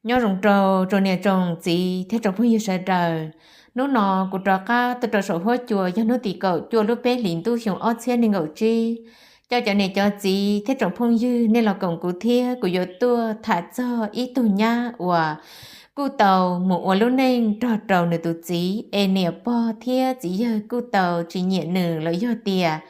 Nyob zoo rau tsoom niam tsoom txiv thiab tsoom phooj ywg sawv daws. Hnub no kuv rov qab tuaj rau saum huab cua yog hnub tim kaum cuaj lub peb hlis ntuj xyoo ob txhiab nees nkaum tsib. Coj cov niam cov txiv thiab tsoom phooj ywg nej los koom kuv thiab kuv yuav tuaj tham txog ib tug nyab uas kuj tau mus ua lub neej nrog rau nws tus txiv es niam pog thiab txiv yawg kuj tau tsis nyiam nws los yog tias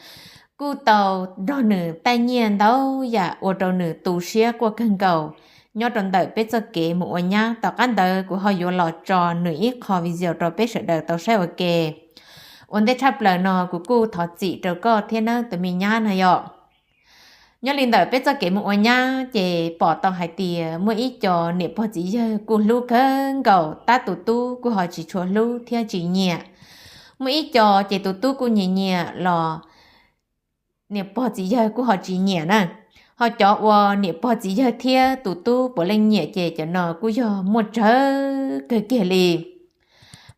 kuj tau nrog nws taij nyiaj ntau yam ua rau nws tu siab quaj kawg nkaus. Nyob rau ntawm peb txoj kev mus ua nyab, tom qab ntawd kuv ho yuav los tso nws ib qho video rau peb sawv daws tau saib ua ke. Ua ntej tshaj plaws no kuv kuj thov txim rau koj thiab nawb tus me nyab no yom. Nyob li ntawm peb txoj kev mus ua nyab ces pom tau hais tias muaj ib co niam pog txiv yawg kuj hlub kawg nkaus, tab tus tub kuj ho tsis tshua hlub thiab tsis nyiam. Muaj ib co ces tus tub kuj nyiam nyiam los niam pog txiv yawg kuj ho tsis nyiam na. Ho cov uas niam pog txiv yawg thiab tus tub puav leej nyiam ces cov no kuj yog muaj tsawg kawg kiag li.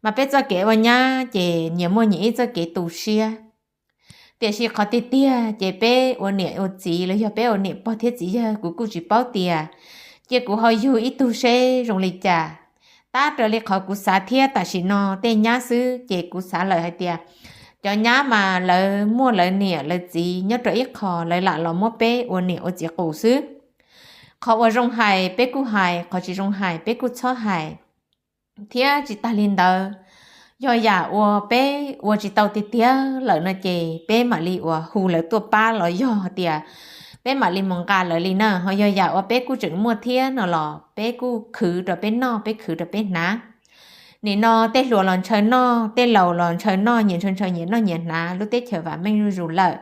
Mas peb txoj kev ua nyab ces nyias muaj nyias ib txoj kev tu siab. Tiam sis qhov tiag tiag ces peb ua niam ua txiv los yog peb ua niam pog thiab txiv yawg kuv kuj tsis paub tias, cia kuv ho yug ib tug seb zoo li cas. Tab raws li qhov kuv xav thiab tam sim no tej nyab xwb ces kuv xav lawm hais tias cov nyab mas lawv muaj lawv niam lawv txiv nyob rau ib qho, lawv lam los muab peb ua niam ua txiv qus xwb. Qhov uas zoo hais peb kuj hais, qhov tsis zoo hais peb kuj txhob hais. Thiab tsis tag li ntawd, yog yam uas peb ua tsis tau tiag tiag lawm no ces peb mam li uas hu lawv tuaj pab los yog hais tias peb mam li mus nqa lawv li na. Ho yog yam uas peb kuj tseem muaj thiab no los peb kuj khwv rau peb noj, peb khwv rau peb hnav. Nim no tej hluas los ntshaw noj, tej laus los ntshaw noj, nyias ntshaw ntshaw nyias noj nyias hnav, lub teb chaws vam meej zuj zus lawm.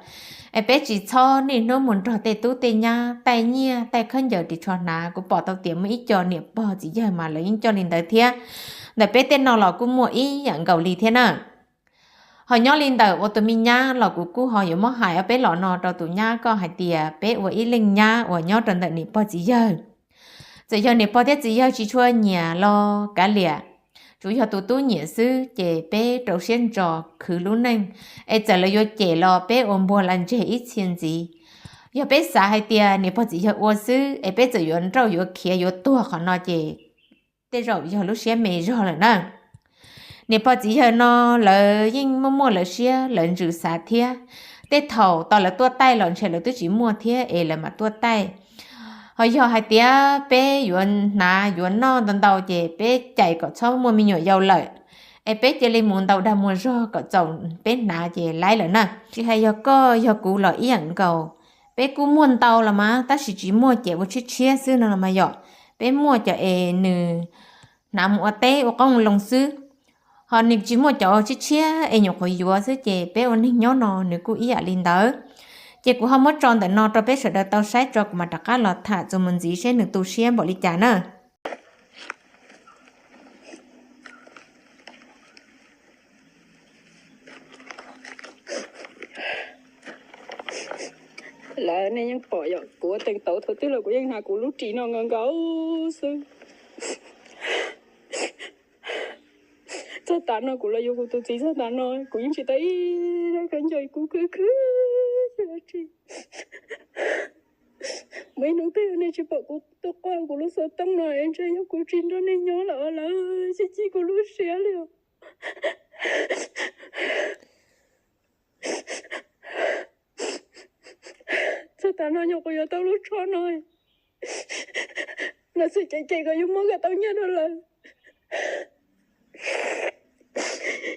Es peb tsis txhob niaj hnub mus nrog tej tub tej nyab taij nyiaj taij khaub ncaws ris tsho hnav. Kuv pom tau tias muaj ib co niam pog txiv yawg mas lawv yeej coj li ntawd thiab. Ntawm peb tej no los kuj muaj ib yam nkaus li thiab na. Ho nyob li ntawm ua tus me nyab los kuv kuj ho yuav muab hais ob peb los no rau tus nyab koj hais tias peb ua ib leej nyab uas nyob rau ntawm niam pog txiv yawg. Txawm yog niam pog thiab txiv yawg tsis tshua nyiam los kav liam, tsuas yog tus tub nyiam xwb ces peb rau siab ntso khwv lub neej. Es txawm lawv yuav cem los peb ua npuag las ntseg ib txhia ntxiv. Yog peb xav hais tias niam pog txiv yawg ua xwb es peb txawm yuav nrauj yuav khiav yuav tuag qhov no ces tej zaum yog lub siab me zog lawm na. Niam pog txiv yawg no lawv yeej muaj muaj lawv siab lawv ntsws xav thiab. Tej thaum tau lawv tuaj taij los ntshe lawv twb tsis muaj thiab es lawv mam tuaj taij. Ho yog hais tias peb yuav hnav yuav noj ntau ntau ces peb cais kom txhob muaj me nyuam yaus lawm, es peb cia li mus ntaus dag muag zog kom txaus peb hnav ces laib lawm na. Tsis hais yog koj yog kuv los ib yam nkaus, peb kuj muaj ntau los mas tab sis tsis muaj ces ua tshiab tshiab xwb no los mas yom. Peb muaj cov es nws hnav mus ua teb ua qoob loo xwb, ho nws tsis muaj cov tshiab tshiab es nyuam qhuav yuav xwb ces peb ua neeg nyob no nws kuj ib yam li ntawd. Ces kuv ho muab tso ntawm no rau peb sawv daws tau saib tso kuv mam rov qab los tham txuas mus ntxiv seb nws tu siab npaum li cas na. Lawv nej yeej pom yom, kuv ua teev tauv thaum twg los kuv yeej hnav kuv lub ris no nkaus nkaus xwb. Txog tav no kuv los yuav kuv tus txiv txog tav no kuv yeej tsis tau ib daim khaub ncaws, kuv khwv khwv tsis. Muaj ib hnub twg nej tsis pom kuv tuaj quaj kuv lub xov tooj no es ntshe yog kuv tsis nrog nej nyob lawm lawv, tsis cim kuv lub siab li os. Txog tav no nyuam qhuav yuav tau lub tsho no, lawv txawm cem cem kom yuav muab kom tau nyiaj rau lawv.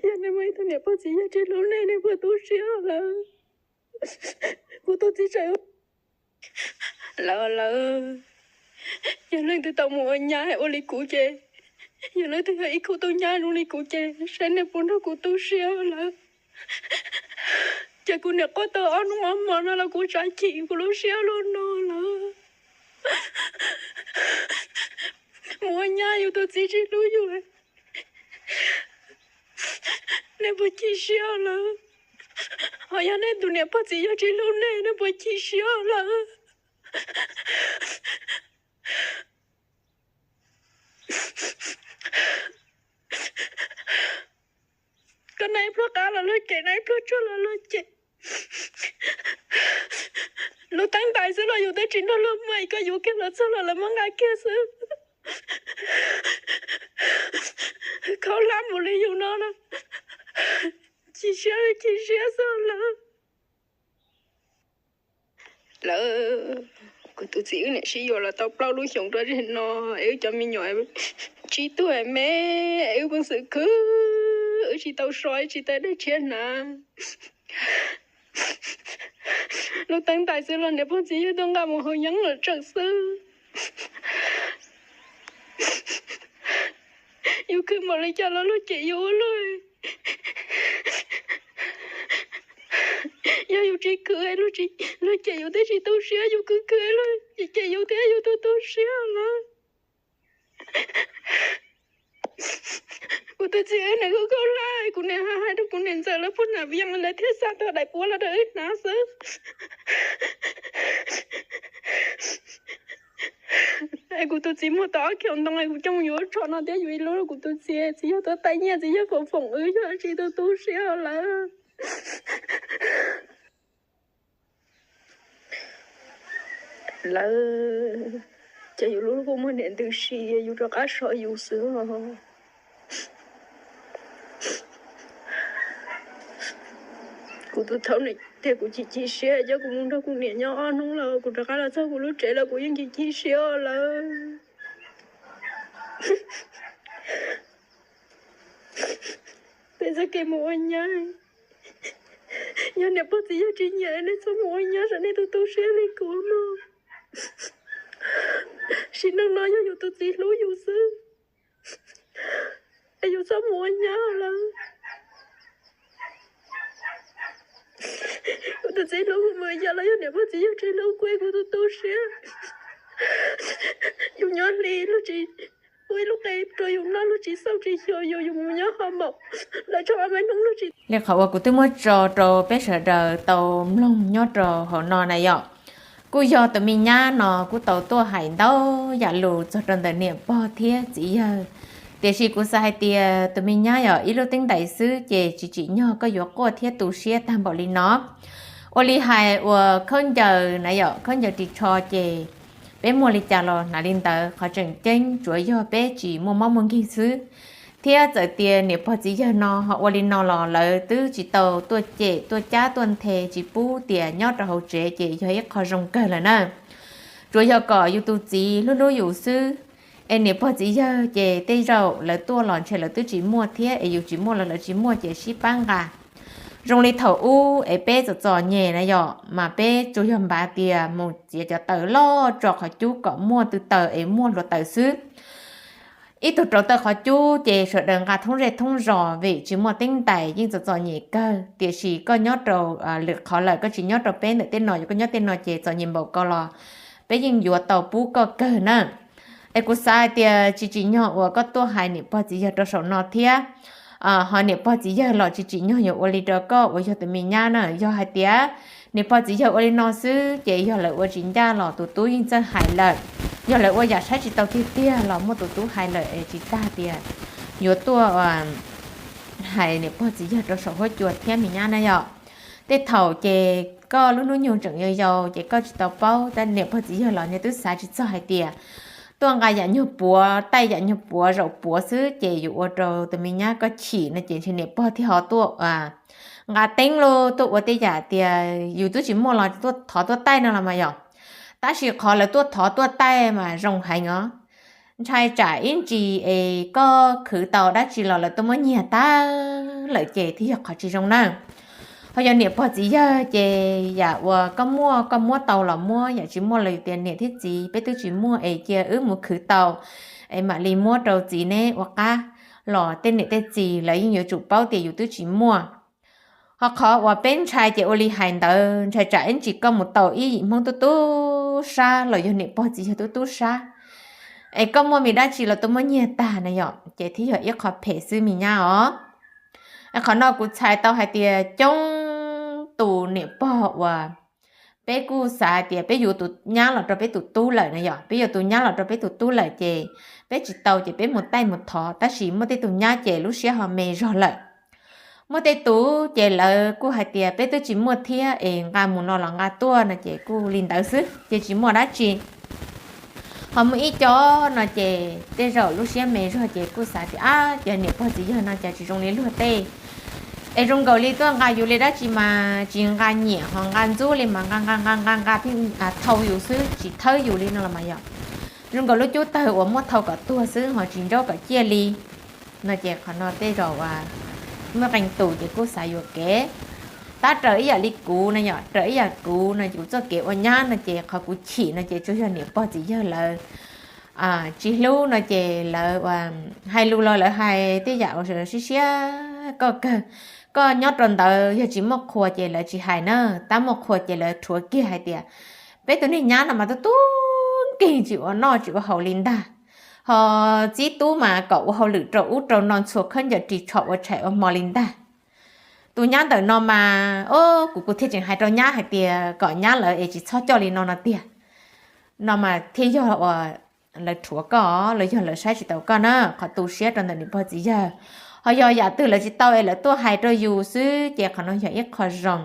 Yog nej muaj ib tug niam pog txiv yawg tsis hlub nej, nej puas tu siab lawm? Kuv tus txiv tseem lawv lawv, yog leej twg tau mus ua nyab ua li kuv ces, yog leej twg yog ib khub tub nyab zoo li kuv ces saib nej puas nrog kuv tu siab lawm. Ces kuv niam quaj tau ob hnub ob hmo no los kuv tsav chim kuv lub siab luaj no lawm. Mus ua nyab yus tus txiv tsis hlub yus, nej puas chim siab lawm? Ho yog nej tus niam pog txiv yawg tsis hlub nej, nej puas chim siab lawm? Koj naj ib pluag qab los luag cem, naj ib pluag tsuag los luag cem. Lub teeb ntais xwb los yus twb tsis nrog luag muaj, koj yuav kiag los txog los lawv muab nqa kiag xwb. chim siab xwb lawm. Lawv, kuv tus txiv wb niam sib yuav los tau plaub lub xyoos rau zem no, es wb cov me nyuam tsib tug me, es wb peev xwm khwv, wb tsis tau so, wb tsis tau dej tshiab hnav. Lub teeb ntais xwb los niam pog txiv yawg tuaj nqa mus haus yeeb los tseem xwb. Yus khwv npaum li cas los luag cem yus ua luaj. Yog yus tsis khwv, luag cem yus thiab tsis tu siab, yus khwv khwv, luag cem yus thiab yus tu tu siab lawm. Kuv tus txiv wb niam kuj khaub hlab, kuv niam hais rau kuv niam ntxawm lawv puag nram Vias lawv thiaj xa tau daim puav los rau wb hnav xwb. Es kuv tus txiv muag tau ob khiaus ntoo es kuv coj mus yuav lub tsho no thiab yuav ib lub rau kuv tus txiv, txiv yawg tuaj taij nyiaj, txiv yawg foom foom wb, yog tsis tu tu siab lawm. Lawv, ces yus lub kuj muaj niam ntws si, yus rov qab so yus xwb. Kuv tus thaub niam tias kuv chim chim siab, coj kuv mus nrog kuv niam nyob ob hnub los kuv rov qab los txog kuv lub tsev los kuv yeej chim chim siab lawm. Peb txoj kev mus ua nyab, yog niam pog txiv yawg tsis nyiam nej txhob mus ua nyab, tsam nej tu tu siab li kuv no. Sim neej no yog yus tus txiv hlub yus xwb, es yus txhob mus ua nyab lawm. Kuv tus txiv hlub kuv mus yam los yog niam pog txiv yawg tsis hlub kuv, kuv tu tu siab. Yus nyob hli luag tsis pub ib lub qe rau yus noj, luag tsis xauj tsis xyuas yus, yus mus nyob ho maum lawv tso ob peb hnub luag tsis. Li qhov uas kuv twb muab tso rau peb sawv daws tau mloog nyob rau hauv no na yom, kuj yog tus me nyab no kuj tau tuaj hais ntau yam lus txog rau ntawm niam pog thiab txiv yawg. Tiam sis kuv xav hais tias tus me nyab yog ib lub teeb ntais xwb ces tsis tsim nyog koj yuav quaj thiab tu siab tag npaum li no. Ua li hais uas khaub ncaws na yom, khaub ncaws ris tsho ces peb muaj li cas los hnav li ntawd, qhov tseem ceeb tsuav yog peb tsis muaj mob muaj nkeeg xwb. Thiab txawm tias niam pog txiv yawg no ho ua li no los lawv twb tsis tau tuaj cem tuaj cab tuaj nthe tsis pub tias nyob rau hauv tsev ces yog ib qho zoo kawg lawm na. Tsuas yog kom yus tus txiv hlub hlub yus xwb. Es niam pog txiv yawg ces tej zaum lawv tuaj los ntshe lawv twb tsis muaj thiab, es yus tsis muaj los lawv tsis muaj ces sib pab nqa. Zoo li thaum ub es peb txom txom nyem na yom, mas peb tsuas yog npav tias mus txiav cov taws loj tso qhov cub kom muaj tw taws es muaj hluav taws xwb. Ib tug rauv taws qhov cub ces sawv daws nqa thoob zej thoob zos vim tsis muaj teeb ntais yeej txom txom nyem kawg, tiam sis koj nyob rau lwm qhov lawm, koj tsis nyob rau peb ntawm tej no, yog koj nyob tej no ces txom nyem npaum ko los peb yeej yuav tau pub koj kawg na. Es kuv xav hais tias tsis tsim nyog uas koj tuaj hais niam pog txiv yawg rau saum no thiab. Ho niam pog txiv yawg los tsis tsim nyog yuav ua li rau koj uas yog tus me nyab na. Yog hais tias niam pog txiv yawg ua li no xwb ces yog lawv ua tsis ncaj los tus tub yeej txawj hais lawm. Yog lawv ua yam saib tsis tau tiag tiag los muaj tus tub hais lawm es tsis tag tias yuav tuaj hais niam pog txiv yawg rau saum huab cua thiab me nyab na yom. Tej thaum ces koj lub hnub nyoog tseem yau yau ces koj tsis tau paub, tab niam pog txiv yawg los nws twb xav tsis txog hais tias tuaj nqa yam nyuag puav, taij yam nyuag puav zaum puav xwb ces yuav ua rau tus me nyab koj chim no ces ntshe niam pog thiaj ho tuaj nqa teeb los tuaj ua tej yam tias yus twb tsis muaj los tuaj thov tuaj taij no los mas yom. Tab sis qhov lawv tuaj thov tuaj taij mas zoo heev os. Ntshai tsam ib ntsis es koj khwv tau dab tsi los lawv tuaj muab nyiag tag lawm ces thiaj yog qhov tsis zoo na. Ho yog niam pog txiv yawg ces yam uas koj muaj koj muab tau los muab, yam tsis muaj los yus tias niam thiab txiv peb twb tsis muaj es cia wb mus khwv tau es mam li muab rau txiv neb ua qab, los tej niam tej txiv lawv yeej yuav tsum paub tias yus twb tsis muaj. Ho qhov uas peb ntshai ces ua li hais ntawd, ntshai tsam ib ntsis koj mus tau ib yim Hmoob tub tub sab los yog niam pog txiv yawg tub tub sab, es koj muaj me dab tsi los tuaj muab nyiag tag na yom, ces thiaj yog ib qho phem xwb me nyab os. Qhov no kuv txhais tau hais tias coob tus niam pog uas peb kuj xav hais tias peb yuav tus nyab los rau peb tus tub lawm na yom, peb yuav tus nyab los rau peb tus tub lawm ces peb tsis tau ces peb mus taij mus thov, tab sis muaj tej tus nyab ces lub siab ho me zog lawm. Muaj tej tus ces lawv kuj hais tias peb twb tsis muaj thiab es nqa mus no los nqa tuaj no ces kuj li ntawd xwb ces tsis muaj dab tsi. Ho muaj ib co no ces tej zaum lub siab me zog ces kuj xav tias ab, ces niam pog txiv yawg no cas tsis zoo li luag tej, Es zoo nkaus li tuaj nqa yus li dab tsi mas tsis nqa nyiam ho nqa ntxub li mas nqa nqa nqa nqa nqa thiab thau yus xwb tsis thawb yus li no los mas yom. Zoo nkaus lub cub tawg uas muab thau kom tuag xwb ho tsis ntsaub kom ciaj li. No ces qhov no tej zaum muaj qee tus ces kuj xav yuam kev. Tab raws ib yam li kuv no yom, raws ib yam kuv no ces kuv txoj kev ua nyab no ces qhov kuv chim no ces tsuas yog niam pog txiv yawg lawv tsis hlub no ces lawv hais lus los lawv hais tej yam uas siab siab koj kawg. Koj nyob rau ntawd yog tsis muaj qhua ces lawv tsis hais na, tab muaj qhua ces lawv rhuav kiag hais tias peb tus niag nyab no mas tub tub nkeeg tsis ua noj tsis ua haus li ntag. Ho txib tub mas kom ua hauj lwm rau ub rau no ntxhua khaub ncaws ris tsho ua tshais ua hmo li ntag. Tus nyab ntawm no mas, o, kuv kuv thiaj tseem hais rau nyab hais tias kom nyab lawv es tsis txhob coj li no no tiag. No mas thiaj yog uas lawv rhuav koj los yog lawv saib tsis taus koj na, qhov tu siab rau ntawm niam pog txiv yawg. Ho yog yam twg lawv tsis tau es lawv tuaj hais rau yus xwb ces qhov no yog ib qho zoo.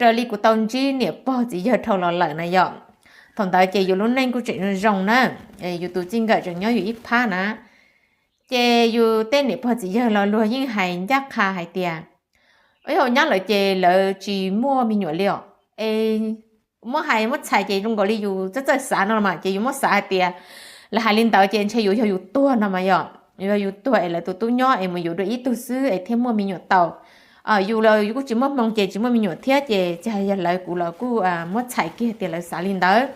Raws li kuv tau ntsib niam pog txiv yawg dhau los lawm na yom, thaum ntawd ces yus lub neej kuj tseem zoo zoo na, yus tus txij nkawm tseem nyob yus ib phab na. Ces yus tej niam pog txiv yawg los luag yeej hais ncaj qha hais tias, o, yog nyab lawv ces lawv tsis muaj me nyuam li os. Es muab hais muab txhais ces zoo nkaus li yus txawj txawj xav no los mas ces yus muab xav hais tias lawv hais li ntawd ces ntshe yus yog yus tuag no mas yom, yog yus tuag es lawv tus tub nyob es mus yuav dua ib tug xwb es thiaj muaj me nyuam tau. Yus los yus kuj tsis muaj hmoo ces tsis muaj me nyuam thiab ces txawm yog lawv kuv los kuj muab txhais kiag tias lawv xav li ntawd.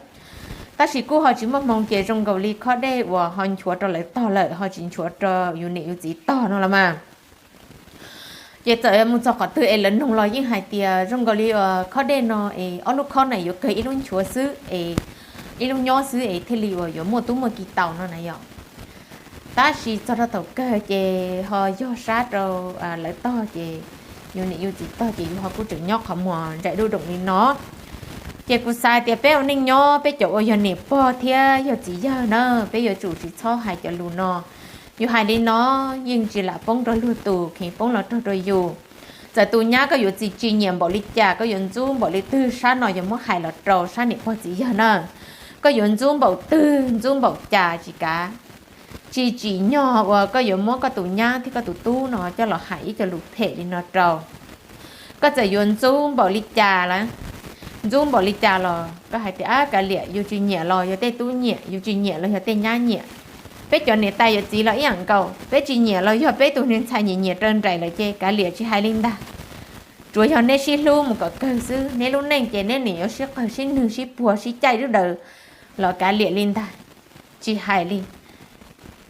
Tab sis kuj ho tsis muaj hmoo ces zoo nkaus li khob dej uas ho nchuav rau lawv tog lawm ho tsis nchuav rau yus niam yus txiv tog no los mas. Ces txawm mus txog qhov twg es lawv noog los yeej hais tias zoo nkaus li khob dej no es ob lub khob na yuav kawg ib lub nchuav xwb es ib lub nyob xwb es thiaj li uas yuav muaj tub muaj ki tau no na yom. Tab sis txog rau thaum kawg ces ho yog sab rau lawv tog ces yus niam yus txiv tog ces yus ho kuj tseem nyob qhov muag nraim duj doom li no. Ces kuv xav tias peb ua neej nyob peb cov uas yog niam pog thiab yog txiv yawg na, peb yuav tsum tsis txhob hais cov lus no. Yus hais li no yeej tsis lam poob rau luag tus, kheev poob los raug rau yus. Txawm tus nyab koj yuav tsis tsis nyiam npaum li cas, koj yuav ntxub npaum li twg, sab no yog muab hais los rau sab niam pog txiv yawg na. Koj yuav ntxub npaum twg ntxub npaum cas tsis kav, tsis tsim nyog uas koj yuav muab koj tus nyab thiab koj tus tub no coj los hais ib co lus phem li no rau. Koj txawm yuav ntxub npaum li cas lawm, ntxub npaum li cas los koj hais tias ab kav liam, yus tsis nyiam los yog tej tub nyiam, yus tsis nyiam los yog tej nyab nyiam. Peb cov niam tais yawm txiv los ib yam nkaus, peb tsis nyiam los yog peb tus niag ntxhais nyiam nyiam raws nraim lawm ces kav liam tsis hais li ntag. Tsuav yog neb sib hlub mus kom kawg xwb, neb lub neej ces neb nim yuav sib qawg sib nwg sib puag sib caij lub daws los kav liam li ntag, tsis hais li.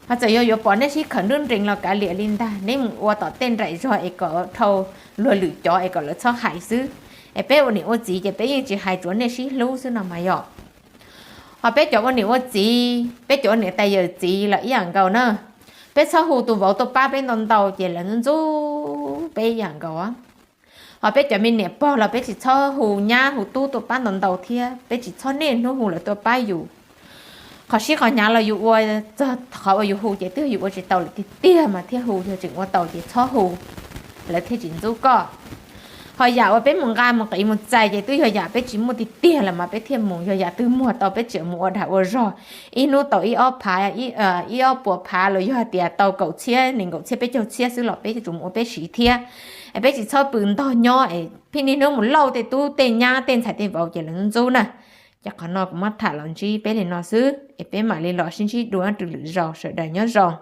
Ho txawm yog yuav pom neb sib khawm nruab nrees los kav liam li ntag, neb mus ua tom tej nraim zog es kom dhau luag lwm cov es kom lawv txhob hais xwb. Es peb ua niam ua txiv ces peb yeej tsis hais, tsuav nej sib hlub xwb no mas yom. Ho peb cov ua niam ua txiv, peb cov ua niam tais yawm txiv los ib yam nkaus na. Peb txhob hu tus vauv tuaj pab peb ntau ntau ces lawv ntxub peb ib yam nkaus. Ho peb cov me niam pog los peb tsis txhob hu nyab hu tub tuaj pab ntau ntau thiab, peb tsis txhob niaj hnub hu lawv tuaj pab yus. Qhov sib qhov hnyav los yus ua txog qhov uas yus hu ces twb yus ua tsis tau lawm tiag tiag mas thiaj hu, yog tseem ua tau ces txhob hu, lawv thiaj tsis ntxub koj. Ho yam uas peb mus nqa mus qiv mus txais ces twb yog yam peb tsis muaj tiag tiag lawm mas peb thiaj mus, yog yam twg muag tau peb tseem mus ua dag ua zog, ib hnub tau ib ob phav, ib ob puas phav los yog hais tias tau kaum txhiab nees nkaum txhiab peb caug txhiab xwb los peb yuav tsum mus ua peb siv thiab. Es peb tsis txhob pw ntog nyob es pheej niaj hnub mus lauj tej tub tej nyab tej ntxhais tej vauv ces lawv ntxub na. Ces qhov no kuv muab tham los ntsib peb li no xwb es peb mam li los sib ntsib dua rau lwm zaus, sawv daws nyob zoo.